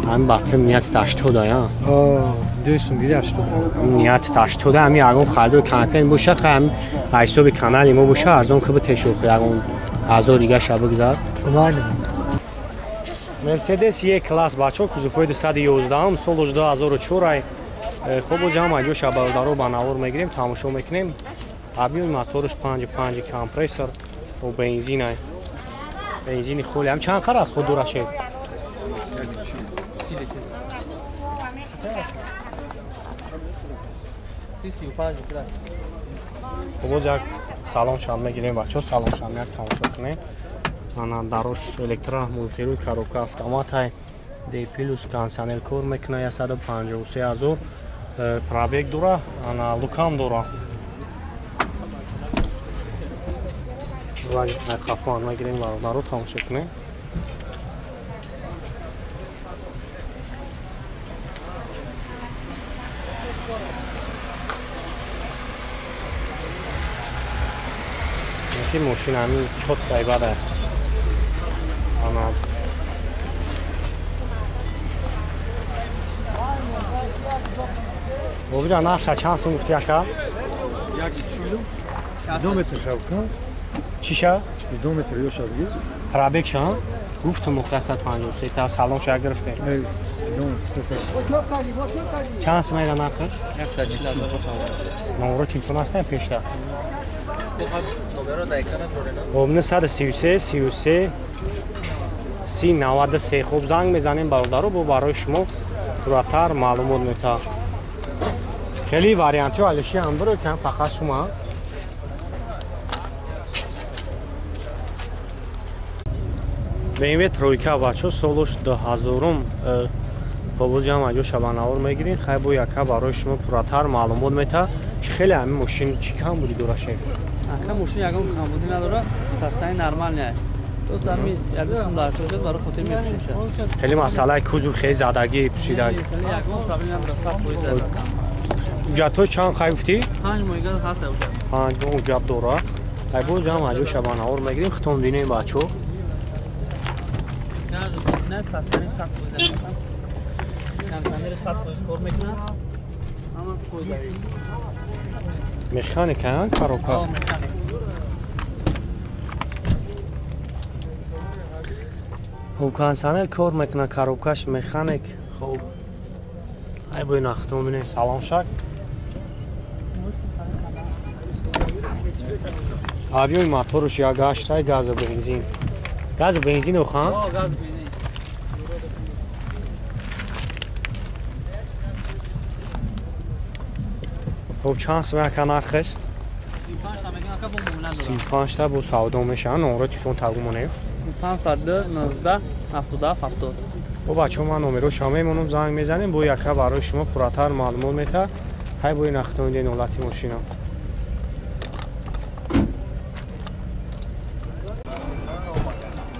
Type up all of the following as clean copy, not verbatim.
Ҳамин ба филм нияти 80 я? Дӯстум гири 80. Нияти 80 ҳамин ягон харидори конкрет боша, хай ҳамин ҳисоби канали мо боша, арзон ки битешохи ягон ҳазор дигаша бигзар. Майли. Мерседес Е класс бачо кузовҳои 211 солаш 2004 ай. Хуб боз ҳам аҷоша бародаро ба навор мегирем, тамошо мекунем. Объёми мотораш 5.5 компрессор ва бензин ай. Бензини холи ҳам чанд қар аз худ дурашед? Хуб боз як салон шам мегирем бачо, салон шам як тамошо кунем. Ана дарош электро мултирӯй коробка автомат ай. Д плюс кондиционер кор мекунад 153 ҳазор пробег дора, ана лукам дора. Қафоан мегирем бародаро тамошо кунем. Ин мошин ҳамин чотка ибада. Ана бобиҷан нархша чанд сум гуфти ака? 2 метр шав кун. Чиша? 2 метр ё шав гир. Пробег ша? Гуфтум 153 та салон ша гирифтем. Чанд сум айра нархаш? Номеро телефон ҳастем пешта. Хоб 933 33 30 93. Хоб занг мезанем бародаро, бо барои шумо пурратар маълумот метаҳад. Хеле вариантҳо алиши ҳам биро кам фақат шума. BMW тройка бачо солуш 2000-ум бобози ҳам аҷо шабанавор мегирин. Хай бо яка барои шумо пурратар маълумот метаҳад. Хеле ҳамин мошин чӣ кам буди дорашед? Ака мошин ягон камбудӣ надорад, састани нормалия. То сами як сум дар шуд барои хотир мефурӯшад. Хеле масъалаи кузов хеле задагӣ пӯшидагӣ. Хеле ягон проблем надорад, сад фоиз дорад. Ҳуҷҷатҳо чанд хай гуфтӣ? 5 моҳига ҳаст ҳуҷҷат. 5 моҳ ҳуҷҷат дорад. Хай боз ҳам аҷо шабанавор мегирем, хитом динем бачо. Не, састани сад фоиз дорад. Кондиционер сад фоиз кор мекунад. Ҳама фоиз дорад. Механика, коробка? О, механик. Хуб, кондиционер кор мекунад, коробкаш механик. Хуб, ай бо ин ахтом бинем, салом шак. Объёми мотораш як ҳаштай, газу бензин. Газу бензин охан? О, газу бензин. Хуб, чанд сум ака нархеш? 35 та мегӯям ака, бо муомила дорад. 35 та бо савдо мешавад, номеро телефон тагу монем. 502 19 77 70. Бо бачаҳо ман номерошам мемонам, занг мезанем, бо яка барои шумо пурратар маълумот метаҳад. Ҳай бо ин ахтом дин ҳолати мошина.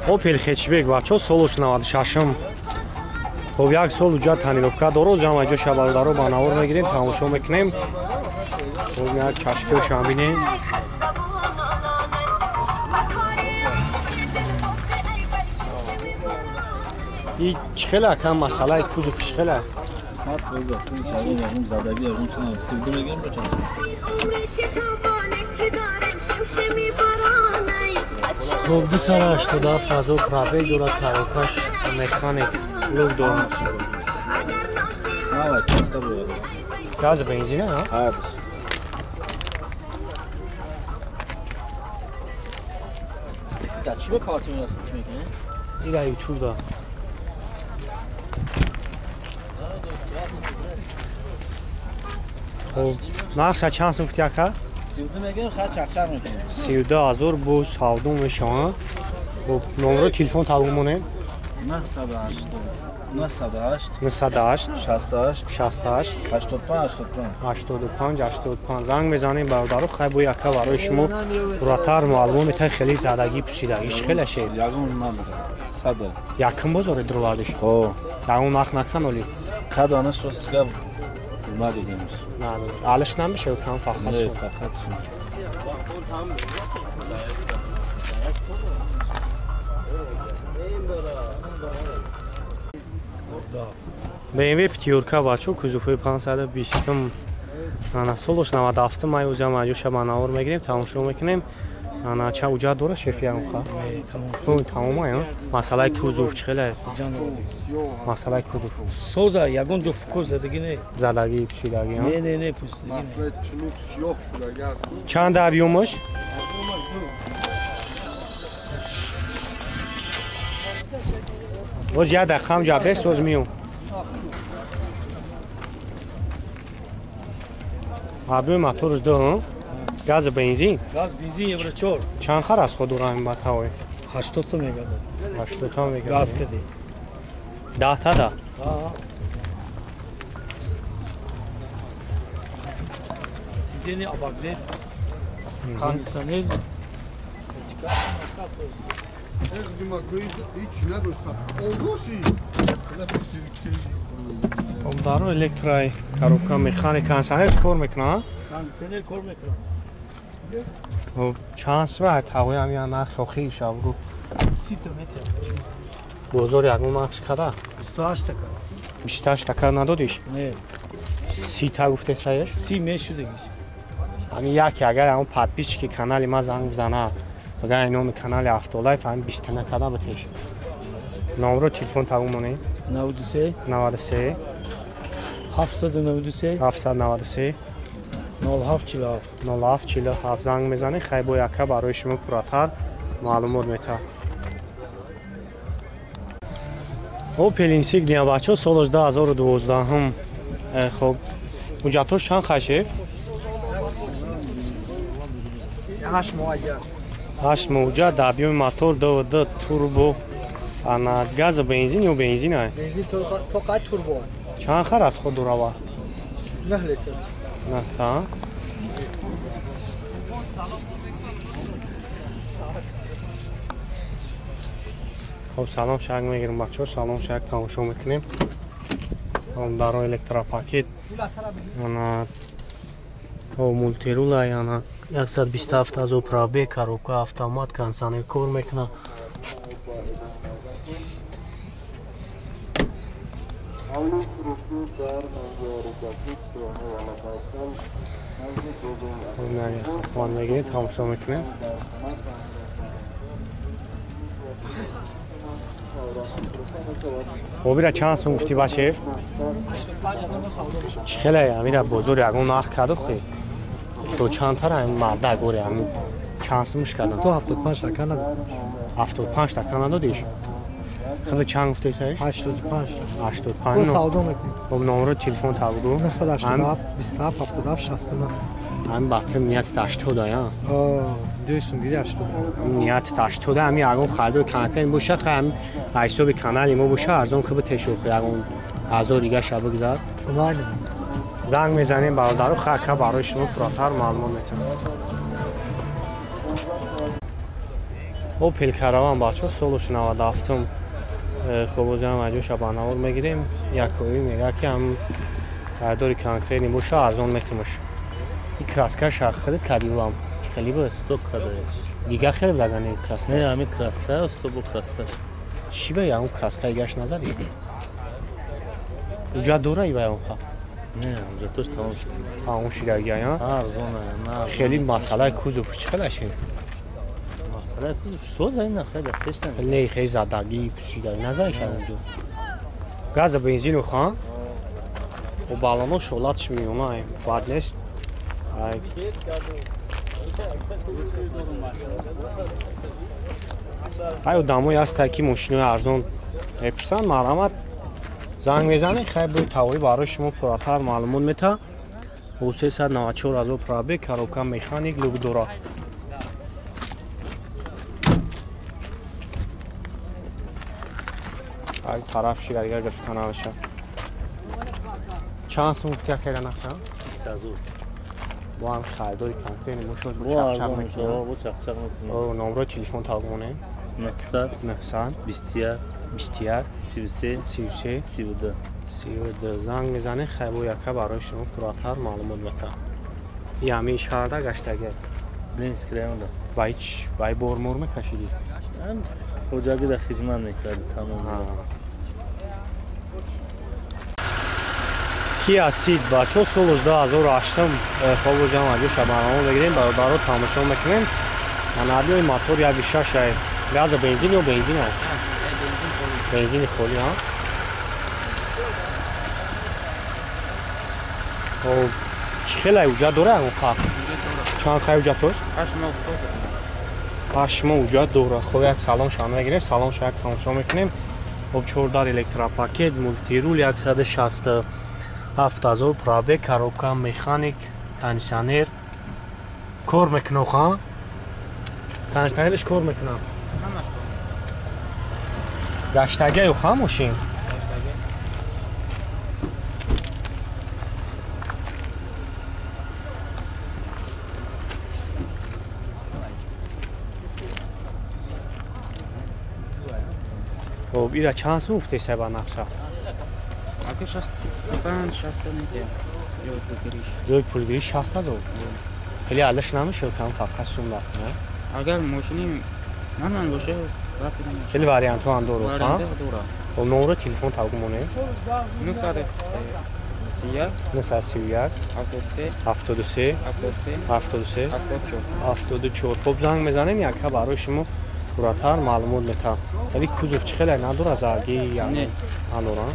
Опел хэтчбек бачаҳо солуш 96-м. Хоб як сол ҳуҷҷат тонировка дорад, ҷамъ аҷо шабародаро ба навор мегирем, тамошо мекунем. Хоб як чашкиҳошам бинем. И чӣ хеле ака масъалаи кузов чӣ хеле? Сад фоиз акун салон ягон задагӣ ягон чиз надорад. 32 мегирем бо чанд? Хоб 287 ҳазор пробег дорад, коробкаш механик лук дорад. Навай, часка бояд. Газ бензина, а? Ҳар. Чӣ ба картон аст чӣ мекунӣ? Ира YouTube да. Хоб, нархша чанд сум гуфти ака? 32 мегирем, хай чақчақ мекунем. 32 ҳазор бо савдо мешавад. Хоб, номеро телефон талб монем. 908 908 908 68 68 85 85 85 85. Занг мезанем бародаро, хай бо яка барои шумо пурратар маълумот метаҳад. Хеле задагӣ пӯшидагӣ чӣ хеле шед? Ягон надорад. Садо. Якум бозоре дуровардиш? Хо. Ягон нарх наканоли? Кадонаш рост гап надидемш. Надидем. Алиш намешавад кам фақат Не, сум. фақат сум. 87. BMW пятёрка бачо кузовҳои 520. Ана солаш 97 май уза маҷуша ба навор мегирем, тамошо мекунем. Ана ча уҷа дора шеф ягонха? Тамом. Тамом ай, масъалаи кузов чӣ хеле? Масъалаи кузов. Соза ягон ҷо фукос задагӣ не. Задагӣ, пӯшидагӣ, Не, не, не, пӯшидагӣ. Маслаи чунук сиёҳ шудагӣ аст. Чанд объёмаш? Боз як дақиқа ҳам ҷабе соз миём. Объёми моторш ду, газ бензин? Газ бензин евро 4. Чанд хар аз худ дорам ба тавой? 80 та мегардад. 80 та мегардад. Газ кади. 10 та да? Ҳа. Сиденье обогрев, кондиционер. Даро электрай, коробка механик, кондиционер кор мекунад? Кондиционер кор мекунад. Чанд сва тавои ҳам я нарх охир шав гу. 30 та метр. Бозор ягон нарх када? 28 така. 28 така надодиш? Не. 30 та гуфте саеш? 30 мешудагиш. Ҳамин яке агар ҳамон подписчики канали ма занг бизанад, агар номи канали Автолайф ҳамин 20 та накада битеш. Номро телефон тавон монем? 93 93 793 793 0747 0747 занг мезанед, хай бо яка барои шумо пурратар маълумот метаҳад. Opel Insignia бачо солаш 2012. Хоб ҳуҷҷатҳош чанд хай шеф? 8 моҳ. 8 моҳ ҳуҷҷат, объёми мотор 2.2 турбо. Ана газ бензин ё бензин ай? Бензин то қад турбо. Чанд хар аз худ дорава? 9 литр. 9 та. Хоб салом шак мегирем бачо, салом шак тамошо мекунем. Даро электропакет. Ана то мультирула ана 127 азо пробег, коробка автомат, кондиционер кор мекунад. Мегирем, тамошо мекунем. Обира чанд сум гуфтӣ ба шеф? Чӣ хеле амира бозор ягон нарх карду хе? То чандтара ҳамин марда гори ҳамин чанд сумш кардам? То 75 така надодиш. 75 така надодиш? Хеле чанд гуфтӣ саиш? 85. 85. Бо савдо мекунем. Бо номро телефон табгу? 987 27 77 69. Ҳамин ба филм нияти 80 я? Ду сумгири 80. Нияти 80 ҳамин ягон харидори кампейн боша, хай ҳамин ҳисоби канали мо боша, арзон ки битешохи ягон ҳазор дигаша бигзар. Занг мезанем бародару, хай ака барои шумо пурратар маълумот метаҳам. Opel Caravan бачо солаш 97. Хоб озам аҷоша ба навор мегирем. Якои мега ки ҳам харидори конкретни боша, арзон метимаш. И краскаш хеле кадивам. Хеле буд? Сток кадаеш. Дига хеле лагани краска. Не, ҳамин краска, сто бо краска. Чӣ ба ягон краска гаш назади? Уҷа дора ива ягон ха? Не, ҳуҷҷатош тамом шуд. Тамом шудагия, я? Арзон, на. Хеле масъалаи кузов чӣ хеле шеф? Масъалаи кузов соза ин хеле дастеш на. Не, хеле задагӣ, пӯсидагӣ назаиш онҷо. Газа бензину хан? О балоно шолатш миёна, бад нест. Ай. Ай одамое ҳастанд ки мошинои арзон мепурсанд, марҳамат занг мезанед, хай бо тавои барои шумо пурратар маълумот метаҳад. Бо 394 ҳазор пробег, коробка механик, люк дорад. Ай тараф шида дигар гирифта намешавад. Чанд сум гуфти якера нақша? 20 ҳазор. Бо ҳам харидори конкретни бошад, бо чақчақ мекунад. Бо чақчақ мекунад. Номрои телефон тавонем? 900 900 21 21 33 33 32 32 занг мезанед, хай бо яка барои шумо пурратар маълумот метаҳад. И ҳамин шаҳрда гаштагӣ? Ленинский районда. Вай чӣ? Вай бормор мекашидӣ? Хоҷагӣ дар хизмат мекард, тамом. Kia Ceed бачо соли 2008 хоб ҷамъ ҷоша барнома мегирем, бародаро тамошо мекунем. Анабиёи мотор 1.6 ай. Газа бензин ё бензин ай? Бензини холӣ, ҳа? Хоб, чӣ хел ай уҷа дора он қақ? Чанд қай уҷатош? 8 моҳ уҷат дора. Хоб як салон шан мегирем, салон ша як тамошо мекунем. Хоб 14 электропакет, мультирул 167 000 пробег, коробка механик, кондиционер. Кор мекунад, ха? Кондиционерش кор мекунад. Гаштагаю ха мошин? Хоб, ира чанд сум гуфтесай ба нақша? Ака 65 60 метр. Ҷои пулгириш. Ҷои пулгириш 60 000. Хеле алиш намешавад кам фақат сум нарх, не? Агар мошини нормал боша, хеле вариантҳо ҳам дорад, ҳа? Вариантҳо дорад. Хоб номери телефон тавгу монем. 931 931 73 73 73 73 74 74. Хоб занг мезанем, якка барои шумо пурратар маълумот метаҳам. Яъне кузов чӣ хеле надорад зарги? Не. Надорад.